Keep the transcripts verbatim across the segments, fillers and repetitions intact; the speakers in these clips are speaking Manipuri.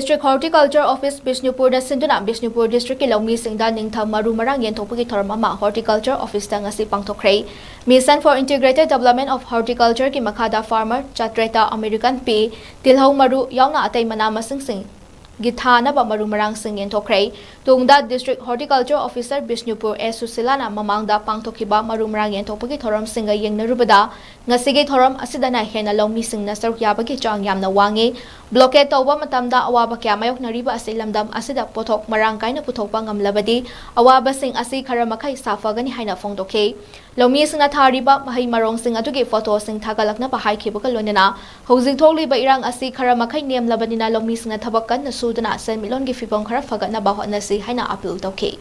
District Horticulture Office ꯕꯤꯁꯅꯨꯄꯨꯔꯗ ꯁꯤꯟꯗꯨꯅ ꯕꯤꯁꯅꯨꯄꯨꯔ districtꯀꯤ ꯂꯧꯃꯤꯁꯤꯡꯗ ꯅꯤꯡꯊꯝ ꯃꯔꯨ ꯃꯔꯥꯡ ꯌꯦꯟꯊꯣꯛꯄꯒꯤ ꯊꯧꯔꯝ ꯑꯃ Horticulture Officeꯇ ꯉꯁꯤ ꯄꯥꯡꯊꯣꯛꯈ꯭ꯔꯦ꯫ Mission for Integrated Development of Horticultureꯒꯤ ꯃꯈꯥꯗ farmer ꯆꯥꯇ꯭ꯔꯦꯠꯇ American pea, ꯇꯤꯜꯍꯧ ꯃꯔꯨ ꯌꯥꯎꯅ ꯑꯇꯩ ꯃꯅꯥ ꯃꯁꯤꯡꯁꯤꯡꯒꯤ ꯊꯥꯅꯕ ꯃꯔꯨ ꯃꯔꯥꯡꯁꯤꯡ ꯌꯦꯟꯊꯣꯛꯈ꯭ꯔꯦ꯫ ꯇꯨꯡꯗ District Horticulture Officer ꯕꯤꯁꯅꯨꯄꯨꯔ ꯑꯦ ꯁꯨꯁꯤꯂꯥꯅ ꯃꯃꯥꯡꯗ ꯄꯥꯡꯊꯣꯛꯈꯤꯕ ꯃꯔꯨ ꯃꯔꯥꯡ ꯌꯦꯟꯊꯣꯛꯄꯒꯤ ꯊꯧꯔꯝꯁꯤꯡꯒ ꯌꯦꯡꯅꯔꯨꯕꯗ, ꯉꯁꯤꯒꯤ ꯊꯧꯔꯝ ꯑꯁꯤꯗꯅ ꯍꯦꯟꯅ ꯂꯧꯃꯤꯁꯤꯡꯅ ꯁꯔꯨꯛ ꯌꯥꯕꯒꯤ ꯆꯥꯡ ꯌꯥꯝꯅ ꯋꯥꯡꯉꯤ꯫ Blockade ꯇꯧꯕ ꯃꯇꯝꯗ ꯑꯋꯥꯕ ꯀꯌꯥ ꯃꯥꯌꯣꯛꯅꯔꯤꯕ ꯑꯁꯤ ꯂꯝꯗꯝ ꯑꯁꯤꯗ ꯄꯣꯠꯊꯣꯛ ꯃꯔꯥꯡ ꯀꯥꯏꯅ ꯄꯨꯊꯣꯛꯄ ꯉꯝꯂꯕꯗꯤ, ꯑꯋꯥꯕꯁꯤꯡ ꯑꯁꯤ ꯈꯔ ꯃꯈꯩ ꯁꯥꯐꯒꯅꯤ ꯍꯥꯏꯅ ꯐꯣꯡꯗꯣꯛꯈꯤ꯫ ꯂꯧꯃꯤꯁꯤꯡꯅ ꯊꯥꯔꯤꯕ ꯃꯍꯩ ꯃꯔꯣꯡꯁꯤꯡ ꯑꯗꯨꯒꯤ ꯐꯣꯇꯣꯁꯤꯡ ꯊꯥꯒꯠꯂꯛꯅꯕ ꯍꯥꯏꯈꯤꯕꯒ ꯂꯣꯏꯅꯅ, ꯍꯧꯖꯤꯛ ꯊꯣꯛꯂꯤꯕ ꯏꯔꯥꯡ ꯑꯁꯤ ꯈꯔ ꯃꯈꯩ ꯅꯦꯝꯂꯕꯅꯤꯅ, ꯂꯧꯃꯤꯁꯤꯡꯅ ꯊꯕꯛ ꯀꯟꯅ ꯁꯨꯗꯨꯅ ꯁꯦꯟꯃꯤꯠꯂꯣꯟꯒꯤ ꯐꯤꯕꯝ ꯈꯔ ꯐꯒꯠꯅꯕ ꯍꯣꯠꯅꯁꯤ ꯍꯥꯏꯅ appeal ꯇꯧꯈꯤ꯫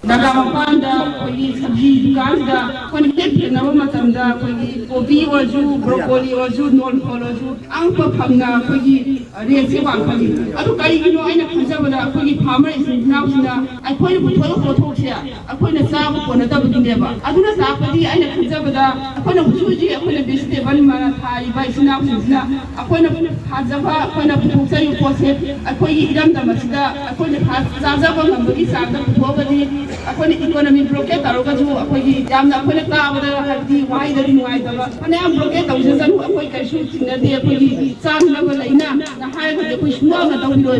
ꯅꯥꯒꯥ ꯃꯄꯥꯟꯗ ꯑꯩꯈꯣꯏꯒꯤ ꯁꯕꯖꯤ ꯗꯨꯀꯥꯟꯁꯤꯗ ꯑꯩꯈꯣꯏꯅ ꯍꯦꯛ ꯌꯦꯡꯅꯕ ꯃꯇꯝꯗ, ꯑꯩꯈꯣꯏꯒꯤ ꯀꯣꯕꯤ ꯑꯣꯏꯔꯁꯨ, ꯕ꯭ꯔꯣꯀꯣꯂꯤ ꯑꯣꯏꯔꯁꯨ, ꯅꯣꯟ ꯐꯣꯜ ꯑꯣꯏꯔꯁꯨ, ꯑꯉꯛꯄ ꯐꯪꯅ ꯑꯩꯈꯣꯏꯒꯤ ꯔꯦꯠꯁꯦ ꯋꯥꯡꯈꯠꯂꯤ꯫ ꯑꯗꯨ ꯀꯔꯤꯒꯤꯅꯣ? ꯑꯩꯅ ꯈꯟꯖꯕꯗ, ꯑꯩꯈꯣꯏꯒꯤ ꯐꯥꯔꯃꯔ ꯏꯆꯤꯟ ꯏꯅꯥꯎꯁꯤꯡꯅ ꯑꯩꯈꯣꯏꯅ ꯄꯨꯊꯣꯛꯏꯕ ꯄꯣꯠꯊꯣꯛꯁꯦ ꯑꯩꯈꯣꯏꯅ ꯆꯥꯕ ꯀꯣꯟꯅꯗꯕꯒꯤꯅꯦꯕ꯫ ꯑꯗꯨꯅ ꯇꯥꯛꯄꯗꯤ, ꯑꯩꯅ ꯈꯟꯖꯕꯗ, ꯑꯩꯈꯣꯏꯅ ꯍꯧꯖꯤꯛ ꯍꯧꯖꯤꯛ ꯑꯩꯈꯣꯏꯅ ꯚꯦꯖꯤꯇꯦꯕꯜ ꯃꯅꯥ ꯊꯥꯔꯤꯕ ꯏꯆꯤꯟ ꯏꯅꯥꯎꯁꯤꯡꯁꯤꯅ ꯑꯩꯈꯣꯏꯅ ꯊꯥꯖꯕ, ꯑꯩꯈꯣꯏꯅ ꯄꯨꯊꯣꯛꯆꯔꯤꯕ ꯄꯣꯠꯁꯦ ꯑꯩꯈꯣꯏꯒꯤ ꯏꯔꯝꯗꯝ ꯑꯁꯤꯗ ꯑꯩꯈꯣꯏꯅ ꯊꯥ-, ꯆꯥꯖꯕ ꯉꯝꯕꯒꯤ ꯆꯥꯡꯗ ꯄꯨꯊꯣꯛꯑꯒꯗꯤ, ꯑꯩꯈꯣꯏꯅ ꯏꯀꯣꯅꯣꯃꯤ ꯕ꯭ꯂꯣꯀꯦꯠ ꯇꯧꯔꯒꯁꯨ, ꯑꯩꯈꯣꯏꯒꯤ ꯌꯥꯝꯅ ꯑꯩꯈꯣꯏꯅ ꯇꯥꯕꯗ, ꯍꯥꯏꯕꯗꯤ, ꯋꯥꯍꯩꯗꯗꯤ ꯅꯨꯡꯉꯥꯏꯇꯕ, ꯐꯅꯌꯥꯝ ꯕ꯭ꯂꯣꯀꯦꯠ ꯇꯧꯖꯁꯅꯨ, ꯑꯩꯈꯣꯏ ꯀꯩꯁꯨ ꯆꯤꯡꯅꯗꯦ, ꯑꯩꯈꯣꯏꯒꯤ ꯆꯥꯅꯅꯕ ꯂꯩꯅ ꯍꯥꯏꯔꯒꯗꯤ ꯑꯩꯈꯣꯏ ꯁꯨꯡꯅꯣ ꯑꯃ ꯇꯧꯕꯤꯔꯣꯏꯕ꯫